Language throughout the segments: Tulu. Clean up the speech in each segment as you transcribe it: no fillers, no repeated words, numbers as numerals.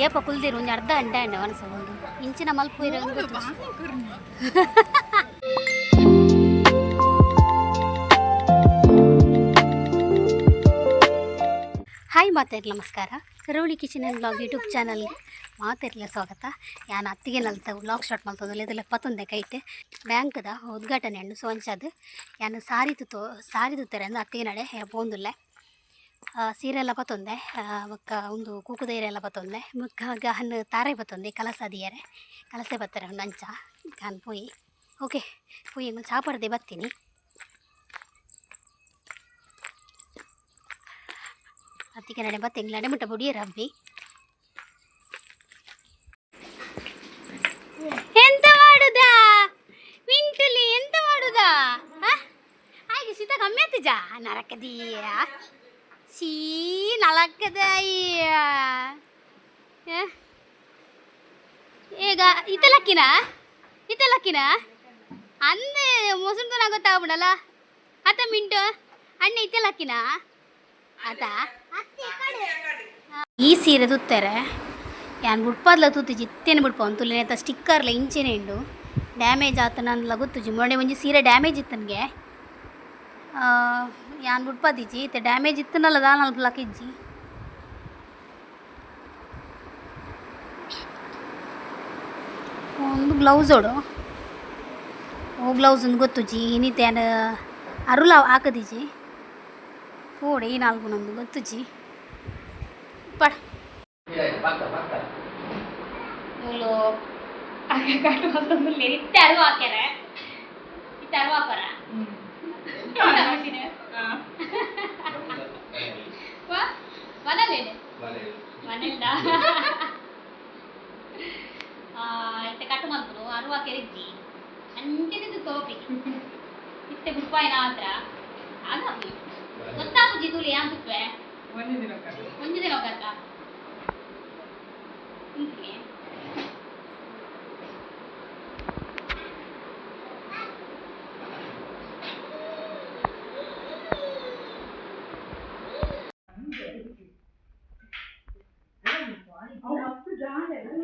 ಏಪ ಕುಲ್ದಿರು ಒಂಜಿ ಅರ್ಧ ಗಂಟೆ ಅಂಡ ಮನಸ್ಸು ಇಂಚಿನ ಮಲ್ಪು. ಹಾಯ್ ಮಾತಾಡ್ಲಿ, ನಮಸ್ಕಾರ. ಕರಾವಳಿ ಕಿಚನ್ ಆ್ಯಂಡ್ ಬ್ಲಾಗ್ ಯೂಟ್ಯೂಬ್ ಚಾನಲ್ಗೆ ಮಾತೆರ್ಲ ಸ್ವಾಗತ. ಯಾನ್ ಅತ್ತಿಗೆ ನಲ್ತ ವ್ಲಾಗ್ ಸ್ಟಾರ್ಟ್ ಮಲ್ತೊಂದುಲ್ಲೆ. ಇದೆಲ್ಲ ಪತ್ತೊಂದೆ ಕೈಟ್ ಬ್ಯಾಂಕ್ದ ಉದ್ಘಾಟನೆ ಉಂಡು. ಸೊ ಅಂಚಾದ್ ಯಾನ್ ಸಾರಿ ತುತ್ತೋ ಸಾರಿ ತುತ್ತಾರೆ ಅಂದ್ ಅತ್ತಿಗೆ ನಡೆ ಪೋಂದುಲ್ಲೆ. ಸೀರೆ ಎಲ್ಲ ಪತ್ತೊಂದೆ, ಬೊಕ್ಕ ಉಂದು ಕೂಕುದ ಇರೆ ಎಲ್ಲ ಪತ್ತೊಂದೆ, ಬೊಕ್ಕ ಗಹನ್ ತಾರೆ ಪತ್ತೊಂದೆ, ಕಲಸ ದಿಯರೆ ಕಲಸೆ ಬತ್ತಾರೆ ಉಂಡು. ಅಂಚ ಯಾನ್ ಪೋಯಿ. ಓಕೆ, ಪೋಯಿ ಎಂಕುಲು ಚಾಪರ್ದೆ ಬತ್ತೀನಿ. ಅತ್ತಿಗೆ ನಡೆ ಬತ್ತೆ. ಎಂಗ್ಲ ಮುಟ್ಟ ಬುಡಿಯರ ಅಬ್ಬಿ. ಎಂತ ಮಾಡುದಾ ಮಿಂಟುಲಿ? ಎಂತ ಮಾಡುದಾ? ಹಾಗೆ ಶೀತ ಕಮ್ಮಿ ಆತಿಜಾ? ನರಕದೀಯ ಸೀ ನಲಕ್ಕದಯ್ಯ. ಈಗ ಇತ್ತಲಕ್ಕಿನ ಇತ್ತಲಕ್ಕಿನ ಅಂದೆ ಮೊಸರು ಗೊತ್ತಾಗ್ಬಿಡಲ್ಲ ಅತ್ತ ಮಿಂಟು ಅಣ್ಣ ಇತ್ತಲಕ್ಕಿನ ಆತ. ಈ ಸೀರೆ ತುತ್ತಾರೆ ಯಾನ್ ಬುಡ್ಪಾದ್ಲ ತೂತಿಜಿ, ಇತ್ತೇನೆ ಬುಡ್ಪ ತುಲಿನ ಸ್ಟಿಕ್ಕರ್ಲ ಇಂಚೆನೆ ಉಂಡು. ಡ್ಯಾಮೇಜ್ ಆತನಂದ್ಲ ಗೊತ್ತುಜಿ. ಮೊನ್ನೆ ಒಂಜಿ ಸೀರೆ ಡ್ಯಾಮೇಜ್ ಇತ್ತು ನನಗೆ, ಯಾನ್ ಬುಡ್ಪಾದಿಜಿ. ಇತ್ತೆ ಡ್ಯಾಮೇಜ್ ಇತ್ತನಲ್ಲ ದಾನಲ್ಪ ಲಕ್ಕಿಜ್ಜಿ. ಒಂದು ಬ್ಲೌಸ್ ಓಡು. ಓ ಬ್ಲೌಸ್ ಒಂದು ಗೊತ್ತುಜಿ. ಇನ್ನಿತ್ತೆ ಯಾನ್ ಅರುಲ ಹಾಕದಿಜಿ. ಪೋಡೆ ಈ ನಾಲ್ಕು ನಮ್ದು ಗೊತ್ತುಜಿ ಪಡ. ಮೂಲು ಕಟ್ಟು ಇತ್ತೆ ಅರುವ ಹಾಕ್ಯಾರ, ಇತ್ತೆ ಅರುವ ಹಾಕೋರ. ಮನೇಲೇನೆ ಮನೆಲ್ದ ಇತ್ತೆ ಕಟ್ಟು ಮಲ್ಪುನು. ಅರುವ ಕೆರಿಜ್ಜಿ ಅಂಚನೆ ತೋಪಿ. ಇತ್ತೆ ಬುಡ್ಪಾಯಿನ ಮಾತ್ರ ಆಗ ಗೊತ್ತಾಪುಜಿ. ತೂಲಿ ಯಾನ್ ತುಪ್ಪೆ. ಒಂಜಿ ದಿನ. ಒಂಜಿ ದಿನ ಹೋಗತ್ತ.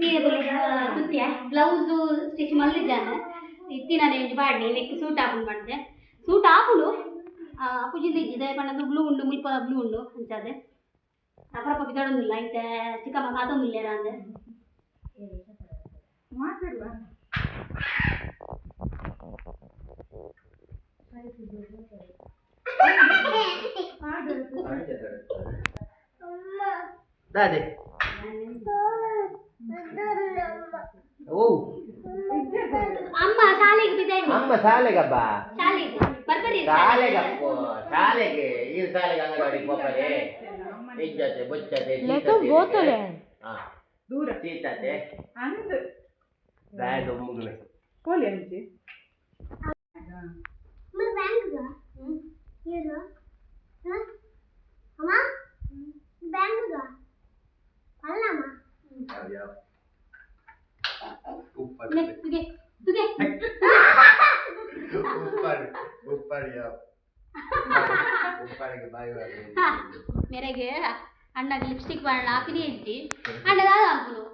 ಸೀರೆ ತುತ್ಯ ಬ್ಲೌಸು ಸ್ಟಿಚ್ ಮಲ್ದಿದ್ದಾನೆ. ಇತ್ತಿನ ಒಂಜಿ ಪಾಡ್ನಿ ನೆಕ್ ಸೂಟ್ ಹಾಕೊಂಡು ಬಂದೆ. ಸೂಟ್ ಹಾಕುಡು ಅಪುಜಿಂದ ಇಜ್ಜಿ ಪಂಡದು ಬ್ಲೂ ಉಂಡು, ಮುಲ್ಪ ಬ್ಲೂ ಉಂಡು. ಅಂಚಾದೆ ಅಪರಪ್ಪ ಬಿದ್ದಾಡೊಂದಿಲ್ಲ. ಇತ್ತೆ ಚಿಕ್ಕಮ್ಮ ಕಾತೊಂದಿಲ್ಲ ಅಂದೆ. ಮಾತಾಡುವ. ದಾದೆ ಓ. ಅಮ್ಮ ಶಾಲೆಗೆ ಬಿದ್ದಾಡಿ. ಅಮ್ಮ ಶಾಲೆಗಬ್ಬ. ಶಾಲೆಗೆ ಬರ್ಬರಿ. ಶಾಲೆಗಪ್ಪ, ಶಾಲೆಗೆ ಈ ಶಾಲೆಗೆ ಅಂಗನವಾಡಿ ಪೋಪರೆ ಇಜ್ಜತೆ ಬೊಚ್ಚತೆ. ಬೋತಲೆ. ಹಾ. ದೂರ. ಸೀತತೆ. ಅಂದ್. ಬ್ಯಾಗ್ ಮುಗುವೆ. ಪೋಲಿ ಅಂಚಿ. ತುಗೆ ತುಗೆ. ಉಪ್ಪಾಡಿ ಉಪ್ಪಾಡಿ ಯಾವ ಉಪ್ಪಾಡಿಗೆ ಬಾಯಿ. ಮೇರೆಗೆ ಅಣ್ಣಗೆ ಲಿಪ್ಸ್ಟಿಕ್ ಮಾಡೋಣ ಆಪಿನೇ ಇಜ್ಜಿ. ಅಣ್ಣ ದಾದ ಅನ್ಪುನು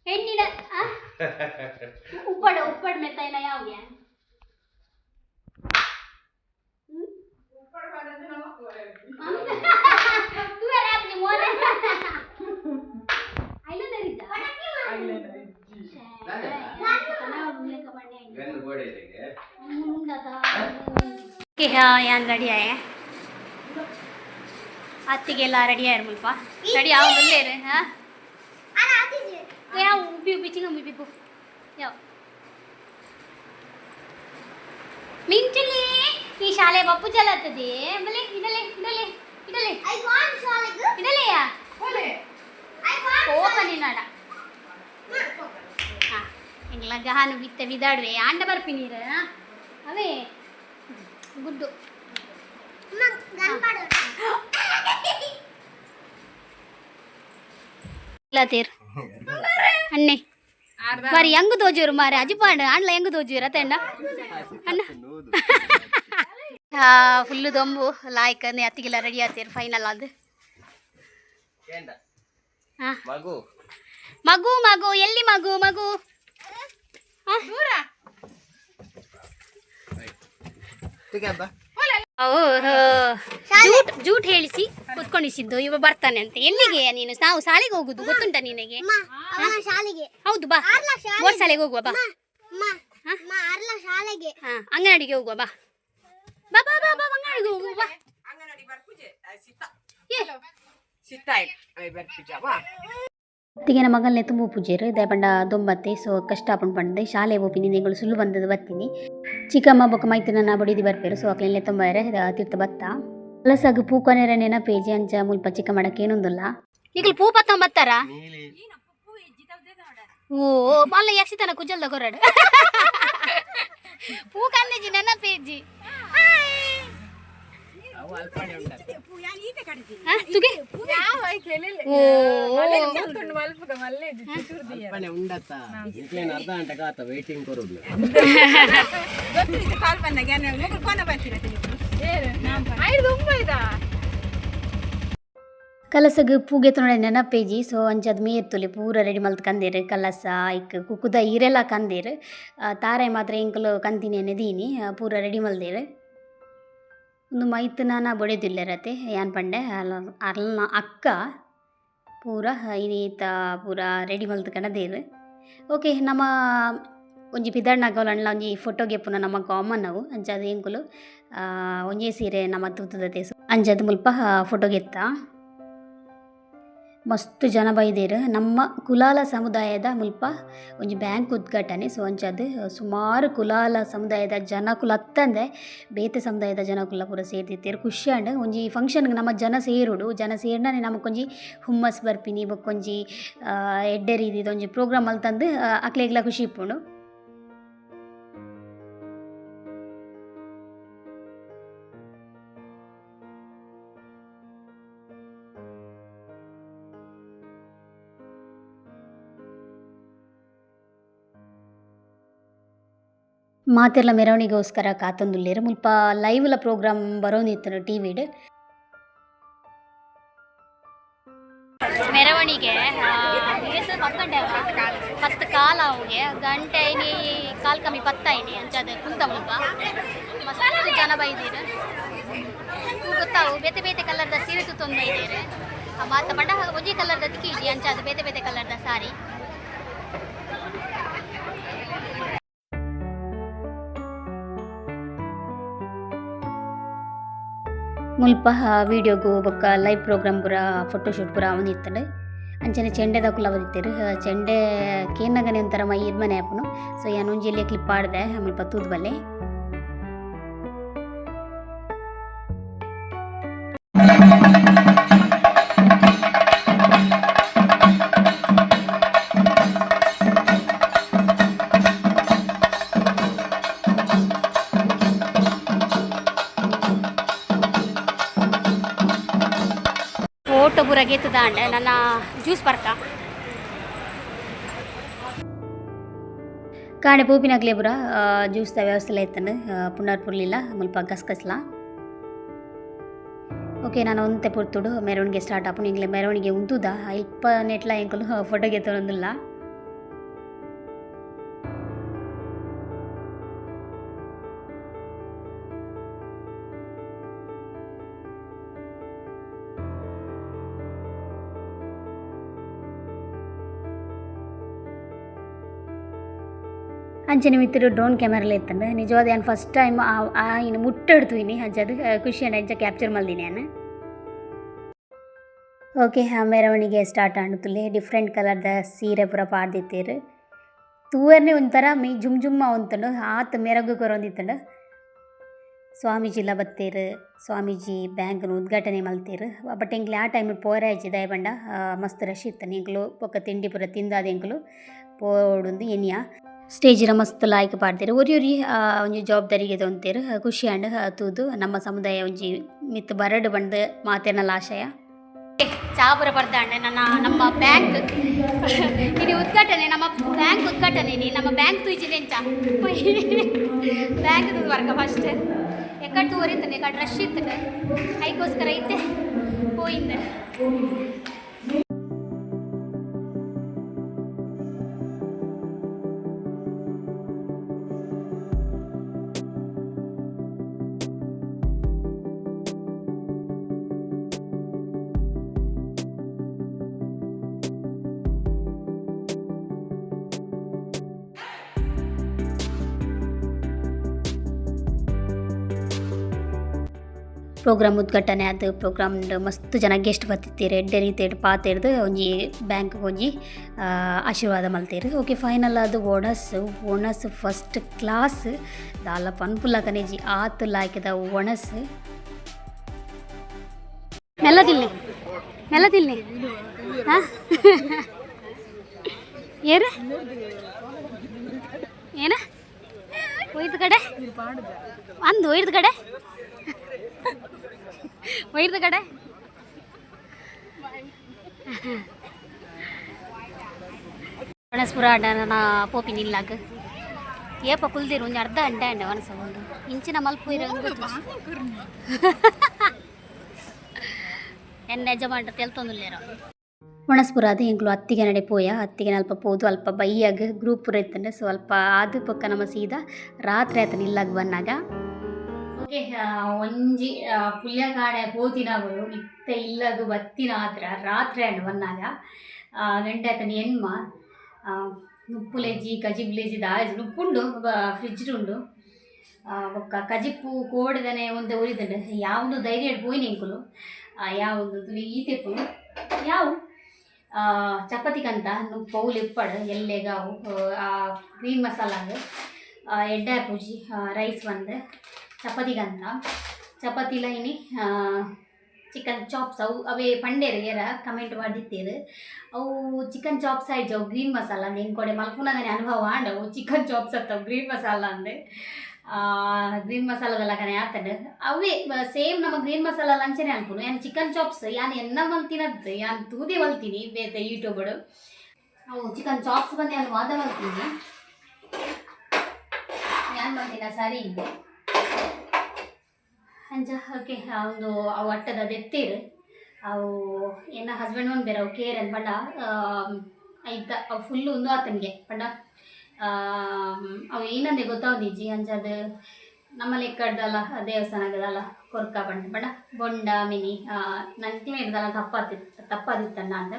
ಹೆಣ್ಣಿನ ಉಪ್ಪಡು ಉಪ್ಪಡು ಮೆತ್ತೈನ ಯಾವ್ಗೆ? ತೂವೆರೆ ಆಪಿನಿ ಮೋನೆ ಐಲೈನರ್ ಇಜ್ಜಾ? ಗನ್ನು ಗೋಡೆಗೆ. ಓಕೆ, ಯಾನ್ ರೆಡಿ ಆಯೆ. ಅತ್ತಿಗೆಲ್ಲ ರೆಡಿ ಆಯ್ರು. ಮುಲ್ಪ ರೆಡಿ ಆವೊಂದುಲ್ಲೆರ್. ಹಾಂ, ಯಾವ ಉಬ್ಬಿ ಉಬ್ಬಿ ಚಿಂಗ ಉಬ್ಬಿ ಪು ಯಾವ ಮಿಂಚುಲಿ. ಈ ಶಾಲೆ ಬಪ್ಪು ಚಲತ್ತದೆ ಬಲೆ. ಇಡಲೆ ಇಡಲೆ ಇಡಲೆ ಇಡಲೆಯಾ. ಪೋಲೆ. ಕೋಪ ನಿನ್ನಡ. ಹಾ, ಎಂಗ್ಲ ಗಹಾನು ಬಿತ್ತ ಬಿದಾಡುವೆ. ಆಂಡ ಬರ್ಪಿ ನೀರು ಅವೇ ಗುಡ್ಡು. ತೀರ್ ಅಣ್ಣೆ ಬಾರಿ ಹೆಂಗ್ ತೋಜುರು ಮಾರೆ. ಅಜಿಪಾಂಡ್ ಆಂಡ್ಲ ಹೆಂಗ್ ತೋಜುರು ಅತ್ತ ಅಣ್ಣ ಅಣ್ಣ. ಫುಲ್ಲು ದೊಂಬು ಲಾಯ್ಕ್ ಅತ್ತಿಗೆಲ್ಲ ರೆಡಿ ಆಗ್ತೀರಿ ಫೈನಲ್ ಅದು. ಕೇಂದ್ರ. ಹಾ. ಮಗು. ಮಗು ಮಗು ಎಲ್ಲಿ ಮಗು ಮಗು? ದೂರ. ಓಹೋ, ಜೂಟ್ ಜೂಟ್ ಹೇಳಿಸಿ ಕುತ್ಕೊಂಡಿಸಿದ್ದು. ಇವ ಬರ್ತಾನೆ ಅಂತ. ಎಲ್ಲಿಗೆ ನೀನು? ನಾವು ಶಾಲೆಗೆ ಹೋಗುದು ಗೊತ್ತುಂಟ ನಿನಗೆ? ಶಾಲೆಗೆ. ಹೌದು, ಬಾ. ಬೋರ್ಡ್ ಶಾಲೆಗೆ ಹೋಗುವ ಬಾ. ಅರ್ಲ ಶಾಲೆಗೆ. ಹಾ, ಅಂಗನವಾಡಿಗೆ ಹೋಗುವ ಬಾ. ಬಾ ಬಾ ಬಾ ಬಾ, ಅಂಗನವಾಡಿಗೆ ಹೋಗುವ ಬಾ. ಏ. ಅತ್ತಿಗೆನ ಮಗಲ್ನೇ ತುಂಬ ಪೂಜೆರು ದಯಪಂಡ ದೊಂಬತ್ತೆ. ಸೊ ಕಷ್ಟ ಆಪುಂಡು ಪಂಡ್ದು ಶಾಲೆ ಪೋಪಿನಿ. ಎಂಗಳು ಸುಳ್ಳು ಬಂದದ್ದು ಬತ್ತೀನಿ. ಚಿಕ್ಕಮ್ಮ ಬೊಕ್ಕ ಮೈತನ ಬಡಿದಿ ಬರ್ಪೇರು. ಸೊ ಅಕ್ಲೆಲ್ಲ ತೊಂಬಾರೆ ತೀರ್ಥ ಬತ್ತ ಕಲಸಾಗು ಪೂ ಕೊನೆರ ನೆನಪೇಜಿ ಅಂಚ ಮುಲ್ಪ ಚಿಕ್ಕ ಮಾಡಕ್ಕೆ ಏನೊಂದಿಲ್ಲ. ಈಗಲೂ ಪೂ ಪತ್ತೊಂಬತ್ತಾರ. ಓ ಅಲ್ಲ, ಯಕ್ಷಿತನ ಕುಜಲ್ದ ಕೊರಡು ಪೂ ಕಂದೇಜಿ ನೆನಪೇಜಿ. ಹಾ, ತುಗೆ. ಓ. ಮಲ್ಪುಗ ಮಲ್ಲೇಜಿ ಚುರ್ದಿಯ. ಉಂಡತ್ತ ಇಂಕ್ಲೇನ್ ಅರ್ಧ ಗಂಟೆ ಕಾತ ವೇಟಿಂಗ್ ಕೊರೋದು. ಐದು ತುಂಬ ಇದಾ. ಕಲಸಗ್ ಪೂಗೆ ತೊಂಡೆ ನೆನಪೇಜಿ. ಸೊ ಅಂಚದ ಮೇರ್ತುಲಿ ಪೂರ ರೆಡಿ ಮಲ್ತ್ ಕಂದೇರು. ಕಲಸ ಐಕ್ ಕುಕ್ಕುದ ಈರೆಲ್ಲ ಕಂದೇರು. ತಾರೆ ಮಾತ್ರ ಎಂಕುಲು ಕಂತಿನೇನೆ ದೀನಿ. ಪೂರ ರೆಡಿ ಮಲ್ದೇರು. ಒಂದು ಮೈತುನಾನ ಬೊಡೆದಿಲ್ಲರತೆ ಯಾನ್ ಪಂಡೆ ಅಲ್ಲ ಅರ್ಲ್ನ ಅಕ್ಕ ಪೂರ ಇನೀತ ಪೂರ ರೆಡಿ ಮಲ್ತ್ ಕಣದೇರು. ಓಕೆ, ನಮ್ಮ ಒಂಜಿ ಪಿದರ್ನಾಗವಲಂಡ್ಲ ಒಂಜಿ ಫೋಟೋ ಗೆಪ್ಪುನ ನಮ್ಮ ಕಾಮನ್ ಅವು. ಅಂಚಾದ ಎಂಕುಲು ಒಂಜೇ ಸೀರೆ ನಮ್ಮ ತೂತುದತೆ. ಅಂಚಾದ ಮುಲ್ಪ ಫೋಟೋ ಗೆತ್ತ. ಮಸ್ತ್ ಜನ ಬೈದೇರು. ನಮ್ಮ ಕುಲಾಲ ಸಮುದಾಯದ ಮುಲ್ಪ ಒಂಜಿ ಬ್ಯಾಂಕ್ ಉದ್ಘಾಟನೆ. ಸೊ ಅಂಚಾದ್ ಸುಮಾರು ಕುಲಾಲ ಸಮುದಾಯದ ಜನಕುಲು ಅತ್ತಂದೆ ಬೇತೆ ಸಮುದಾಯದ ಜನಕುಲ ಪೂರ ಸೇರ್ದಿತ್ತೆರ್. ಖುಷಿ ಆಂಡ್. ಒಂಜಿ ಫಂಕ್ಷನ್ಗೆ ನಮ್ಮ ಜನ ಸೇರುಡು, ಜನ ಸೇರ್ನನೆ ನಮಕೊಂಜಿ ಹುಮ್ಮಸ್ ಬರ್ಪಿನಿ. ಬೊಕ್ಕೊಂಜಿ ಎಡ್ಡೆ ರೀತಿದ ಒಂಜಿ ಪ್ರೋಗ್ರಾಮ್ ಮಲ್ತಂದು ಅಕ್ಲೆಗ್ಲ ಖುಷಿ ಇಪ್ಪುಂಡು. ಮಾತೆರ್ಲ ಮೆರವಣಿಗೆಗೋಸ್ಕರ ಕಾತೊಂದುಲ್ಲೆರ್. ಮುಲ್ಪ ಲೈವ್ಲ ಪ್ರೋಗ್ರಾಮ್ ಬರೋಂದಿತ್ತುಂಡು ಟಿವಿಡ್. ಮೆರವಣಿಗೆ ಪತ್ತು ಕಾಲ ಅವುಗೆ ಗಂಟೆ ಐನಿ, ಕಾಲ್ ಕಮ್ಮಿ ಪತ್ತಾಯಿನಿ. ಅಂಚಾದ ಕುಂತ ಮುಲ್ಪ ಮಸ್ತ್ ಜನ ಬೈದೀರು. ಗೊತ್ತಾವು, ಬೇತೆ ಬೇತೆ ಕಲರ್ದ ಸೀರೆ ತುತ್ತೊಂದು ಬೈದೀರು. ಮಾತ ಪಂಡ ಒಂಜಿ ಕಲರ್ದ ತಿಕ್ಕೀಜಿ. ಅಂಚಾದ ಬೇತೆ ಬೇತೆ ಕಲರ್ದ ಸಾರಿ. ಮುಲ್ಪ ವೀಡಿಯೋಗು ಬೊಕ್ಕ ಲೈವ್ ಪ್ರೋಗ್ರಾಮ್ ಪೂರ ಫೋಟೋಶೂಟ್ ಪೂರ ಆವೊಂದಿತ್ತುಂಡು. ಅಂಚನೆ ಚೆಂಡೆದಕುಲು ಅವದಿತ್ತೆರ್. ಚೆಂಡೆ ಕೇನ್ನಗನೆ ಒಂಥರ ಮೈ ಇರ್ಮನೆ ಆಪುಂಡು. ಸೊ ಯಾನ್ ಒಂಜಿ ಎಲ್ಯ ಕ್ಲಿಪ್ ಪಾಡ್ದೆ, ಮುಲ್ಪ ತೂದು ಬಲ್ಲೆ. ಫೋಟೋ ಪೂರ ಗೆತ್ತುದಾಂಡ. ನನ್ನ ಜ್ಯೂಸ್ ಪರ್ಕ ಕಾಣೆ ಪೂಪಿನಕ್ಲೆ ಪೂರ ಜ್ಯೂಸ್ದ ವ್ಯವಸ್ಥೆ ಇತ್ತಂಡು. ಪುನರ್ ಪುರ್ಲಿಲ್ಲ ಮುಲ್ಪ ಗಸ್ಗಸ್ಲ. ಓಕೆ, ನಾನು ಒಂತೆ ಪೊರ್ತುಡು ಮೆರವಣಿಗೆ ಸ್ಟಾರ್ಟ್ ಆಪುಂಡು. ಎಂಕ್ಲೆ ಮೆರವಣಿಗೆ ಉಂತುದ ಇಲ್ಪ ನೆಟ್ಲ ಎಂಕುಲು ಫೋಟೋ ಗೆತ್ತೊಂದುಲ್ಲ. ಅಂಚನೆ ಮಿತ್ತುಡು ಡ್ರೋನ್ ಕ್ಯಾಮೆರಾಲ ಇತ್ತಂಡು. ನಿಜವಾದ ಯಾನ್ ಫಸ್ಟ್ ಟೈಮ್ ಆ ಇನ್ನು ಮುಟ್ಟೆಡ್ತುವಿನಿ. ಅಂಚ ಅದು ಖುಷಿ ಆಂಡ್ ಅಂಚ ಕ್ಯಾಪ್ಚರ್ ಮಲ್ದಿನಿ ಯಾನ್. ಓಕೆ, ಆ ಮೆರವಣಿಗೆ ಸ್ಟಾರ್ಟ್ ಆಂಡ್. ಡಿಫ್ರೆಂಟ್ ಕಲರ್ದ ಸೀರೆ ಪೂರ ಪಾಡ್ದಿತ್ತೆರ್. ತೂವರ್ನೆ ಒಂಥರ ಮೈ ಜುಮ್ ಜುಮ್ ಆವೊಂತುಂಡು. ಆತ್ ಮೆರಗು ಕೊರೊಂದಿತ್ತುಂಡು. ಸ್ವಾಮೀಜಿಲ ಬತ್ತೆರ್. ಸ್ವಾಮೀಜಿ ಬ್ಯಾಂಕ್ನ್ ಉದ್ಘಾಟನೆ ಮಲ್ತೆರ್. ಬಟ್ ಎಂಕ್ಲೆ ಆ ಟೈಮ್ ಪೋರೆ ಆಯ್ಜಿ. ದಾಯೆ ಪಂಡ ಮಸ್ತ್ ರಶ್ ಇತ್ತುಂಡು. ಎಂಕುಲು ಬೊಕ್ಕ ತಿಂಡಿ ಪೂರ ತಿಂದಾದ್ ಎಂಕುಲು ಪೋವೊಡುಂದು ಎನ್ನಿಯ. ಸ್ಟೇಜಿಲ ಮಸ್ತ್ ಲಾಯ್ಕ್ ಪಾಡ್ದೆರ್. ಒರಿ ಒರಿ ಒಂಜಿ ಜವಾಬ್ದಾರಿಗೆ ದೊಂತೆರ್. ಖುಷಿ ಆಂಡ್ ತೂದು. ನಮ್ಮ ಸಮುದಾಯ ಒಂಜಿ ಮಿತ್ತ್ ಬರಡ್ ಪಂದ್ ಮಾತೆರ್ನಲ ಆಶಯ. ಚಾ ಪೂರ ಪರ್ದಾಂಡ್. ನನ್ನ ನಮ್ಮ ಬ್ಯಾಂಕ್ ಇನಿ ಉದ್ಘಾಟನೆ, ನಮ್ಮ ಬ್ಯಾಂಕ್ ಉದ್ಘಾಟನೆ. ಇನಿ ನಮ್ಮ ಬ್ಯಾಂಕ್ ತೂಜಿನ ಎಂಚ ಬ್ಯಾಂಕ್ ತೂದು ವರ್ಕ ಫಸ್ಟ್. ಎಕ್ಕಡ್ ತೂವರಿತ್ತುಂಡು, ಎಕ್ಕಡ್ ರಶ್ ಇತ್ತುಂಡು. ಐಕೋಸ್ಕರ ಐತೆ ಪೋಯಿಂದ್. ಪ್ರೋಗ್ರಾಮ್ ಉದ್ಘಾಟನೆ ಆದ್ ಪ್ರೋಗ್ರಾಮ್ ಮಸ್ತ್ ಜನ ಗೆಸ್ಟ್ ಬತ್ತಿತ್ತೆರ್ ಎಡ್ಡೆ ರೀತಿಡ್ ಪಾತೆರ್ದ್ ಒಂಜಿ ಬ್ಯಾಂಕ್ ಒಂಜಿ ಆಶೀರ್ವಾದ ಮಲ್ತೆರ್. ಓಕೆ, ಫೈನಲ್ ಆದ್ ಒಣಸ್ ಒಣಸ್ ಫಸ್ಟ್ ಕ್ಲಾಸ್. ದಾಲ ಪನ್ಪುಲಕನೇಜಿ, ಆತ್ ಲಾಯ್ಕದ ಒಣಸ್. ಮೆಲ್ಲ ತಿನ್ನಿ, ಮೆಲ್ಲ ತಿನ್ನಿ. ಹಾಂ, ಏರು ಏನ ಒಯ್ದ ಕಡೆ ಅಂದು ಒಯ್ದ ಕಡೆ ಒಯ್ದ ಕಡೆ. ಒಣಸ್ ಪೂರ ನನ್ನ ಪೋಪಿನ ಇಲ್ಲಾಗ ಏಪ ಕುಲ್ದಿರು ಒಂಜಿ ಅರ್ಧ ಗಂಟೆ ಅಂಡೆ ಒಣಸ ಒಂದು ಇಂಚಿನ ಮಲ್ಪು. ಎನ್ನ ಯಜಮಾನ್ರ ತೆಲ್ತೊಂದುಲ್ಲೇರೋ. ಒಣಸ್ಪುರ ಅದು ಎಂಕ್ಲು ಅತ್ತಿಗೆ ನಡೆ ಪೋಯ. ಅತ್ತಿಗೆ ಅಲ್ಪ ಪೋದು ಅಲ್ಪ ಬೈಯಾಗ ಗ್ರೂಪ್ ಪೂರ ಇತ್ತಂಡೆ. ಸೊ ಅಲ್ಪ ಆದು ಪೊಕ್ಕ ನಮ್ಮ ಸೀದಾ ರಾತ್ರಿ ಆತನ ಇಲ್ಲಾಗ ಬನ್ನಾಗ. ಓಕೆ, ಒಂಜಿ ಪುಲ್ಯಕಾಡೆ ಪೋತಿನಗಳು ಇತ್ತ ಇಲ್ಲಗು ಬತ್ತಿನ ಆತ್ರ ರಾತ್ರಿ ಆಂಡ್ ಬನ್ನಾಗ ಗಂಟೆ ಆತನ. ಎನ್ಮ ನುಪ್ಪುಲೆಜ್ಜಿ, ಕಜಿಬ್ಲೆಜ್ಜಿ, ದಾಲೆಜ್ಜಿ. ನುಪ್ಪುಂಡು, ಫ್ರಿಜ್ ಉಂಡು. ಬೊಕ್ಕ ಕಜಿಪ್ಪು ಕೋಡಿದನೆ ಒಂತೆ ಒರಿದಂಡು. ಯಾವುದು ಧೈರ್ಯ ಪೋಯಿನ ಎಂಕುಲು ಯಾವುದು ಈತೆಪ್ಪು ಯಾವು ಚಪಾತಿ ಕಂತ ನುಪ್ಪು ಪೌಲು ಇಪ್ಪಡು ಎಲ್ಲೆಗಾವು ಗ್ರೀನ್ ಮಸಾಲಾಗ ಎಡ್ಡೆ ಪೂಜಿ ರೈಸ್ ಬಂದು ಚಪಾತಿಗಂತ. ಚಪಾತಿಲ ಇನಿ ಚಿಕನ್ ಚಾಪ್ಸ್. ಅವು ಅವೇ ಪಂಡೇರು ಏರ ಕಮೆಂಟ್ ಮಾಡಿದ್ದೀರು. ಅವು ಚಿಕನ್ ಚಾಪ್ಸ್ ಆಯ್ತು, ಅವು ಗ್ರೀನ್ ಮಸಾಲ ಅಂದೆ. ಎಂಕೊಡೆ ಮಲ್ಪುನಗನೆ ಅನುಭವ ಆಂಡ. ಅವು ಚಿಕನ್ ಚಾಪ್ಸ್ ಅತ್ತವು, ಗ್ರೀನ್ ಮಸಾಲ ಅಂದೆ. ಗ್ರೀನ್ ಮಸಾಲದಲ್ಲ ಕನೆ ಆತಂಡು. ಅವೇ ಸೇಮ್ ನಮ್ಮ ಗ್ರೀನ್ ಮಸಾಲ ಲಂಚನೆ ಅನ್ಪುನು. ಯಾನ್ ಚಿಕನ್ ಚಾಪ್ಸ್ ಯಾನ್ ಎನ್ನ ಮಲ್ತಿನದ್ದು ಯಾನ್ ತೂದೆ ಮಲ್ತೀನಿ ಬೇತೆ ಯೂಟ್ಯೂಬ್. ಅವು ಚಿಕನ್ ಚಾಪ್ಸ್ ಬಂದು ಯಾನ್ ವಾದ ಮಲ್ತೀನಿ, ಯಾನ್ ಮಲ್ತಿನ ಸರಿ ಇದೆ ಅಂಚ. ಓಕೆ, ಒಂದು ಅವು ಅಟ್ಟದ ದೆತ್ತೀರು. ಅವು ಎನ್ನ ಹಸ್ಬೆಂಡ್ ಒಂದು ಬೇರೆ ಅವು ಕೇರ್ ಪಂಡ ಐತ ಅವು ಫುಲ್ ಒಂದು ಆತನಿಗೆ ಪಂಡ ಅವು ಏನಂದೆ ಗೊತ್ತಾವದಿಜ್ಜಿ. ಅಂಚಾದ ನಮ್ಮ ಲೆಕ್ಕಡ್ದಲ್ಲ ದೇವಸ್ಥಾನದಲ್ಲ ಕೊರ್ಕ ಪಂಡ ಪಂಡ ಬೊಂಡ ಮಿನಿ ನಂಗೆ ಹಿಡ್ದಲ್ಲ ತಪ್ಪಾತಿತ್ತು, ತಪ್ಪಾದಿತ್ತಣ್ಣ ಅಂದ.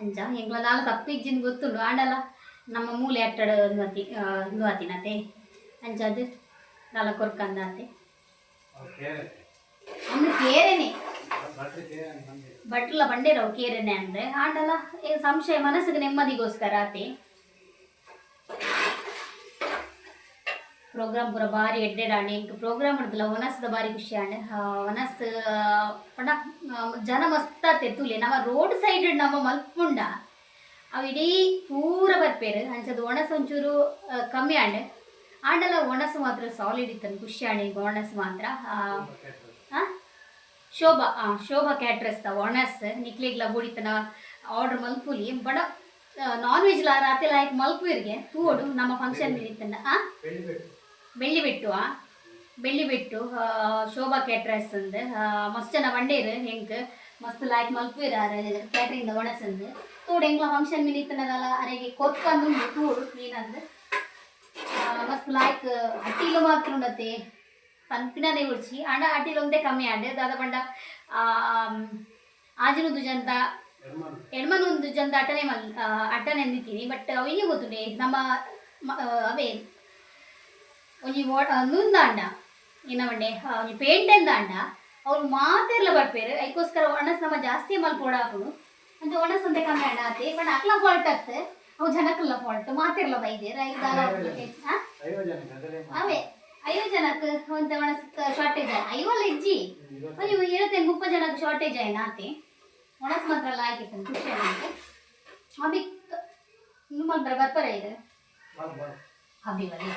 ಅಂಚ ಎಂಕ್ಲ ದಾಲ ತಪ್ಪಿಜ್ಜಿಂದ ಗೊತ್ತುಂಡು. ಆಂಡಲ ನಮ್ಮ ಮೂಲೆ ಅಟ್ಟಡ ಒಂದು ಅತಿ ಒಂದು ಆತಿನತೆ. ಅಂಚಾದ ದಾಲ ಕೊರ್ಕಂದಾತೆ ಅಂದು ಕೇರೆನೆ ಬಟ್ಲ ಬಂಡೇರವು ಕೇರೆನೆ ಅಂದ್ರೆ. ಆಂಡಲ ಏ ಸಂಶಯ ಮನಸ್ಸಿಗೆ ನೆಮ್ಮದಿಗೋಸ್ಕರ ಆತೆ. ಪ್ರೋಗ್ರಾಮ್ ಪೂರ ಬಾರಿ ಎಡ್ಡೆಡಾಂಡ್. ಎಂಕ್ ಪ್ರೋಗ್ರಾಮ್ ಉಂಟಲ್ಲ, ಒನಸ್ದ ಬಾರಿ ಖುಷಿ ಆಂಡ್. ಒನಸ್ ಪಂಡ ಜನ ಮಸ್ತ್ ಆತೆ ತೂಲೆ. ನಮ್ಮ ರೋಡ್ ಸೈಡ್ ನಮ್ಮ ಮಲ್ಪುಂಡ ಅವು ಇಡೀ ಪೂರ ಬರ್ಪೇರು. ಅಂಚದ ಒಣಸ್ ಒಂಚೂರು ಕಮ್ಮಿ ಆಂಡ್. ಆಂಡಲ ಒಣಸು ಮಾತ್ರ ಸಾಲಿಡ್ ಇತ್ತು, ಖುಷಿ ಆಂಡ್ ಈಗ ಒಣಸು ಮಾತ್ರ. ಆ? ಶೋಭಾ, ಶೋಭಾ ಕ್ಯಾಟ್ರಸ್ ಒಣಸ್. ನಿಕ್ಲೆಗ್ಲ ಬುಡಿತನ ಆರ್ಡರ್ ಮಲ್ಪುಲಿ. ಬಡ ನಾನ್ ವೆಜ್ ಲ ರಾತ್ರಿ ಲಾಯ್ಕ್ ಮಲ್ಪುವಿರಿಗೆ ತೂವೊಡು. ನಮ್ಮ ಫಂಕ್ಷನ್ ಇತ್ತಂಡ ಆ ಬೆಳ್ಳಿ ಬೆಟ್ಟು, ಆ ಬೆಳ್ಳಿ ಬೆಟ್ಟು ಶೋಭಾ ಕ್ಯಾಟ್ರಸ್ ಅಂದ್. ಮಸ್ತ್ ಜನ ಬಂಡೇರು ಹೆಂಕ್ ಮಸ್ತ್ ಲಾಯ್ಕ್ ಮಲ್ಪುವಿರ ಕ್ಯಾಟ್ರಿಂಗ್ ಒಣಸಂದು. ತೋಡು, ಎಂಕ್ಲ ಫಂಕ್ಷನ್ ಮಿನಿ ಇತ್ತನದಲ್ಲ ಅರೆಗೆ ಕೊರ್ಕಂದುಂಡು. ತೂಡು ಕ್ಲೀನ್. ಮಸ್ತ್ ಲಾಯ್ಕ್ ಅಟ್ಟಿಲು ಮಾತ್ರ ಉಂಡತೆ ಪನ್ಪಿನದೇ ಉರ್ಚಿ. ಆಂಡ ಅಟಿಲ್ ಒಂದೇ ಕಮ್ಮಿ ಆಂಡ್. ದಾದ ಪಂಡ ಆಜನೊಂದು ಜಂತ ಎಣ್ಮನೊಂದು ಜಂತ ಅಟನೆ ಮಲ್ ಅಟನೆ ಅಂದಿತ್ತೀನಿ. ಬಟ್ ಅವು ಇನ್ನೂ ಗೊತ್ತುಂಡೆ ನಮ್ಮ ಅವೇ ಒಂಜಿ ನುಂದಾಂಡ ಏನ ಮಂಡೆ ಒಂಜಿ ಪೇಂಟ್ ಎಂದಾಂಡ ಅವ್ರು ಮಾತೆರ್ಲ ಬರ್ಪೇರು. ಐಕೋಸ್ಕರ ಒಣಸ್ ನಮ್ಮ ಜಾಸ್ತಿ ಮಲ್ಪೋಡ ಹಾಕುನು ಅಂಚ ಒಣಸ್ ಒಂತೆ ಕಮ್ಮಿ ಆಂಡ ಆತೆ. ಬಟ್ ಅಕ್ಲ ಫಾಲ್ಟ್ ಅತ್ತೆ, ಅವು ಜನಕ್ಲ ಫಾಲ್ಟ್. ಮಾತೆರ್ಲ ಬೈದೇರ್ ಐದಾರ. ಅವೇ 50 ಜನಕ್ಕೆ ಒಂತೆ ಒಣಸ್ ಶಾರ್ಟೇಜ್. ಐವಲ್ಲ ಇಜ್ಜಿ, ಒಂಜಿ 25 30 ಜನಕ್ಕೆ ಶಾರ್ಟೇಜ್ ಆಯ್ನ ಆತೆ. ಒಣಸ್ ಮಾತ್ರ ಲಾಯ್ಕ್ ಖುಷಿ ಆಯ್ತು. ಅಭಿ ನಿಮ್ಮ ಬರ್ತಾರ ಇದು ಅಭಿ ಬಲ್ಲಿ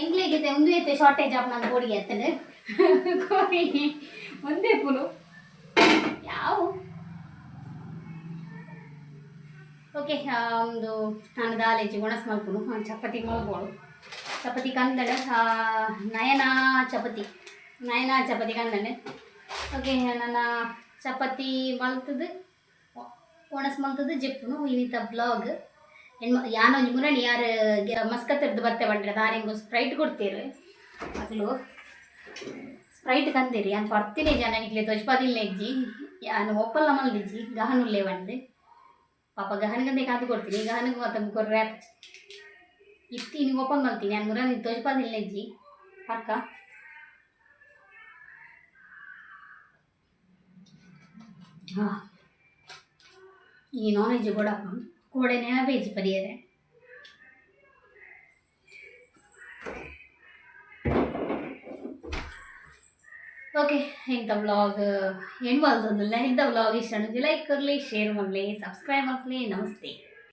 ಎಂಗ್ಲಿಗೆ ಒಂದು ಐತೆ ಶಾರ್ಟೇಜ್ ಆಪ್ ನಾನು ಬೋಡಿಗೆ ಎತ್ತಂಡು ಕೋರಿ ಒಂದೇ ಪುಲು ಯಾವ. ಓಕೆ, ಒಂದು ನಾನು ದಾಲೇಜಿ ಒಣಸ್ ಮಲ್ಪುನು, ಚಪಾತಿ ಮಲ್ಬೋಳು. ಚಪಾತಿ ಕಂದಡ ನಯನ ಚಪಾತಿ, ನಯನ ಚಪಾತಿ ಕಂದಂಡೆ. ಓಕೆ, ನನ್ನ ಚಪಾತಿ ಮಲ್ತದು, ಒಣಸ್ ಮಲ್ತದು ಜೆಪ್ಪುನು. ಇನ್ನಿತ ಬ್ಲಾಗ್ ಹೆಣ್ಮ ಯಾನೊಂಜಿ ಮುರಣಿ ಯಾರು ಮಸ್ಕತ್ತಿರ್ದು ಬತ್ತೆ ಬಂಡ್ರೆ ದಾರೆಂಗು ಸ್ಪ್ರೈಟ್ ಕೊಡ್ತೀರು. ಅಗಲು ಸ್ಪ್ರೈಟ್ ಕಂದಿರಿ. ಯಾನ್ ಪರ್ತಿನೇ ಜನ ನಿಕ್ಲೆ ತೊಜ್ಪದಿಲ್ಲ ಇಜ್ಜಿ. ಯಾನ್ ಒಪ್ಪಲ್ಲ ಮಲ್ದಿಜ್ಜಿ ಗಹನುಲ್ಲೆ ಬಂದು. ಪಾಪ ಗಹನಗಂದೆ ಕಾದು ಕೊಡ್ತೀನಿ, ಗಹನಿಗೆ ಮತ್ತೆ ಕೊರ್ರೆ ಇತ್ತಿ. ನೀವು ಓಪನ್ ಮಲ್ತೀನಿ. ಯಾನ್ ಮುರಣಿ ತೊಜ್ಪದಿಲ್ಲ ಇಜ್ಜಿ ಪಕ್ಕ. ಹಾ, ಈ ನಾನ್ ವೆಜ್ ಕೂಡ ಕೋಡೆನೆ ವೆಜ್ ಪರಿಯರೆ. ಓಕೆ, ಇಂಥ ವ್ಲಾಗ್ ಏನು ಮಾಡ್ದೊಂದಿಲ್ಲ. ಇಂಥ ವ್ಲಾಗ್ ಇಷ್ಟ ಲೈಕ್ ಕೊರಲಿ, ಶೇರ್ ಮಾಡಲಿ, ಸಬ್ಸ್ಕ್ರೈಬ್ ಮಾಡಲಿ. ನಮಸ್ತೆ.